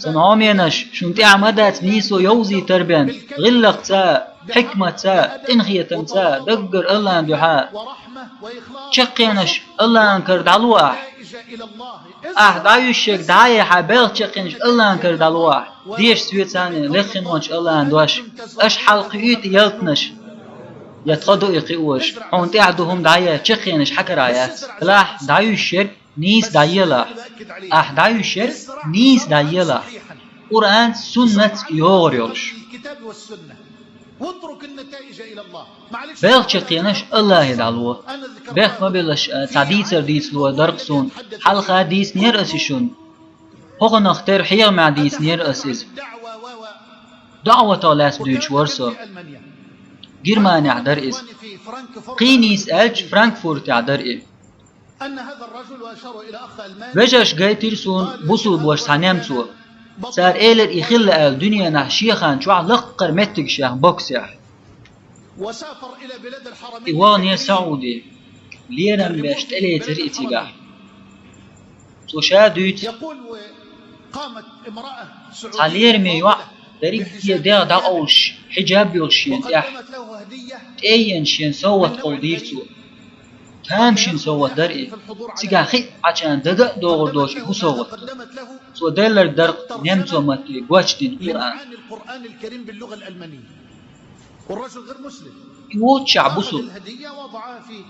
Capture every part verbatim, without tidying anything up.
Сан Ӏомаенаш, шун тӀехь ма дац нийсо йовзийтар бен, гӀиллакхца, хьикматца, къинхетамца, даггара Аллахьан дуьхьа. Чаккхенаш Аллахьан кара дӀало ахь. Ахь дӀаюьйшург дӀаяхьа, белхан чаккхенаш Аллахьан кара дӀало ахь. Деша соьца а, лекха хинончу Аллахьан дош. Аша хьалакхуьйту ялтанаш. Я тхо ду и кхиош. Хьуна тӀехь ду хӀума дӀаяхьа, чаккхенаш хьан карахь яц. Делахь дӀаюьйшург нийса дӀаелахь. Ахь дӀаюьйшург нийса дӀаелахь. Къуръанца, суннатца йогӀур йолуш. Белхан чаккхенаш Аллахье дӀало. Бехк ма белаш, а, цхьа дийцар дийцало дара-кх суна. Хьалха дийцинера ас и шуна. ХӀокхунах тера хьехамехь дийцинера ас иза. ДаӀватах лаьцна дуьйцуш вара со. Германехь дара иза. Кхин нийса аьлча, Франкфуртехь дара и. Вежарша гайтира суна бусулба ваша цхьа немцо. Цара элира и хилла аьлла дуьненахь шен хан чохь лаккхара меттигашех боксехь. И ваханера Сауди, лерам беш тӀелецира и цигахь. Цо ша дуьйцу: цхьа лераме йоӀ дерриге дегӀ дӀакъовлуш, хьиджаб йолуш шена тӀехь, тӀееана шена совгӀат кховдийра цо. Тамашийна совгӀат дара и. Цигахь хиъ Ӏачарна дага а догӀур доцуш и хӀун совгӀат ду. Цо делларг дара-кх немцо матте гочдина Къуръан. И воццушехь бусулба.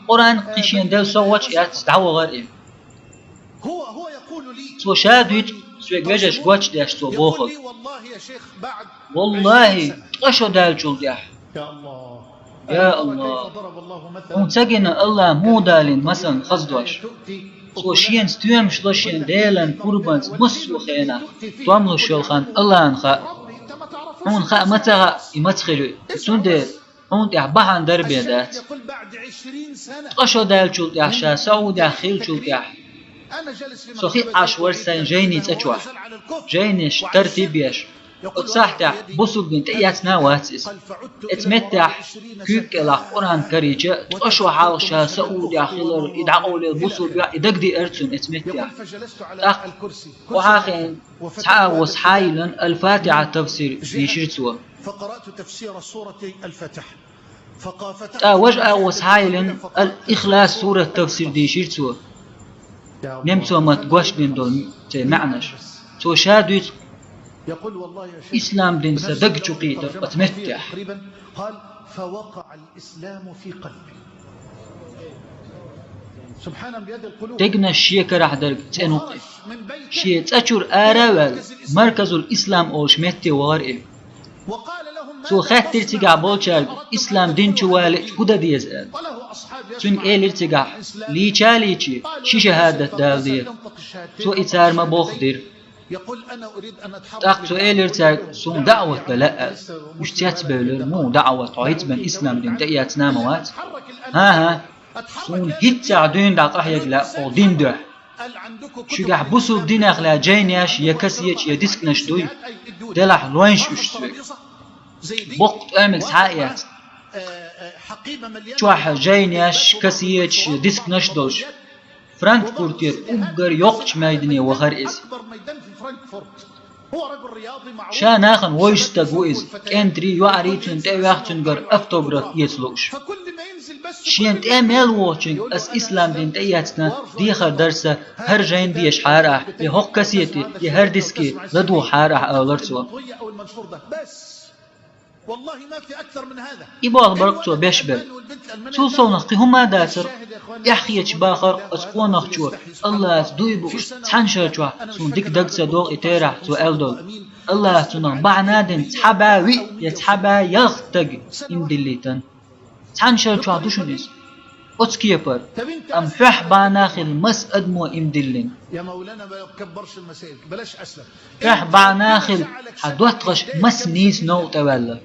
Къуръан кхин шена делла совгӀаташ а эцна дӀавахара и. Цо ша дуьйцу, соьга вежарша гочдеш цо бохург. Валлахьи, ткъа шо даьллачул тӀаьхьа. Я АллахӀ! Хьуна ца гина АллахӀа муха далийна масална хаза дош. Цо шена стоьмаш ло шен Делан пурбанца массо а хенахь, томлуш йолу хан АллахӀана хаьа. Хьуна хаа ма ца хаьа, и маца хир ю, цундела хьуна тӀехь бахьана дара бен дац. Ткъа шо даьллачул тӀаьхьа ша Саудехь хиллачул тӀаьхьа, со хиъ Ӏаш вара сайн жайни цӀа чохь, жайнаш тартиб еш. Оцу сахьтехь бусулба дин тӀеэцна а вац иза. Эцу меттехь куьйга кӀелахь Къуръан карийча, ткъа шо хьалха ша Саудехь хилар, и дӀакъовлийла бусулба йоӀ, и дагадеара цунна эцу меттехь. ТӀаккха кху хьахийна цхьа а ву схьайиллина Аль-Фатихьа тафсир дийшира цо. ТӀаккха важа а ву схьайиллина Аль-Ихлас сурат тафсир дийшира цо. Немцо матта гочдина долу церан маьӀнаш. Цо ша дуьйцу: ислам дин сан даг чу кхийтира оцу меттехь. Дегнаш шен карахь дерг цӀена ву-кх и. Шен цӀа чуьра ара а ваьлла, Марказул Ислам олуш метте вахара и. Цо хаьттира цигахь болчаьрга, ислам дин чу валийча хӀун дан деза аьлла. Цуьнга элира цигахь: лийча а лийчий, ши шахӀадат дала де. Цо и цара ма-бохху дира. ТӀаккха цо элира цаьрга: суна даӀват дан лаьа аьлла. Уьш цецбевлира: муха даӀват, хьо хӀинца бен ислам дин тӀеэцна а ма вац? ХӀан-хӀа, суна хӀинццехь дуьйна дӀакъахьега лаьа хӀокху дин дуьхьа. Шуьгахь бусулба динех лаьцна жайнеш я кассеташ я дискнаш дуй? Делахь лойша уьш соьга. Боккха тӀоьмиг схьа а эцна, чохь жайнеш, кассеташ я дискнаш долуш, Франкфуртера уггар йоккхачу майдане вахара иза. Ша нахана вовзаш стаг ву иза, кӀентарий, йоӀарий цунна тӀе а ваьхна, цуьнгара автограф эца лууш. Шена тӀе мел вохучуьнга ас ислам дин тӀеэцна, дехар дара сан, хӀара жайна дешахьара ахь, я хӀокху кассете, я хӀара диске ладугӀухьара ахь, олура цо. И болх бара-кх цо беш берг. Цул совнаха кхин хӀума а дацара, эхь хеташ бахара оцу къонахчо, АллахӀаца дуй бууш, цхьана шарчохь суна дика дага ца догӀу и терахь, цо аьлла долу. АллахӀа цунах бахьана а дина, цхьа бӀе виъ я цхьа бӀе ялх стаг иман диллийтина. Цхьана шарчохь ду шуна иза оцу кепара, амма хьоьх бахьана хилла маса адамо иман диллина. Хьоьх бахьана хилла хьан доттагӀаша маса нийса новкъа тӀеваьлла.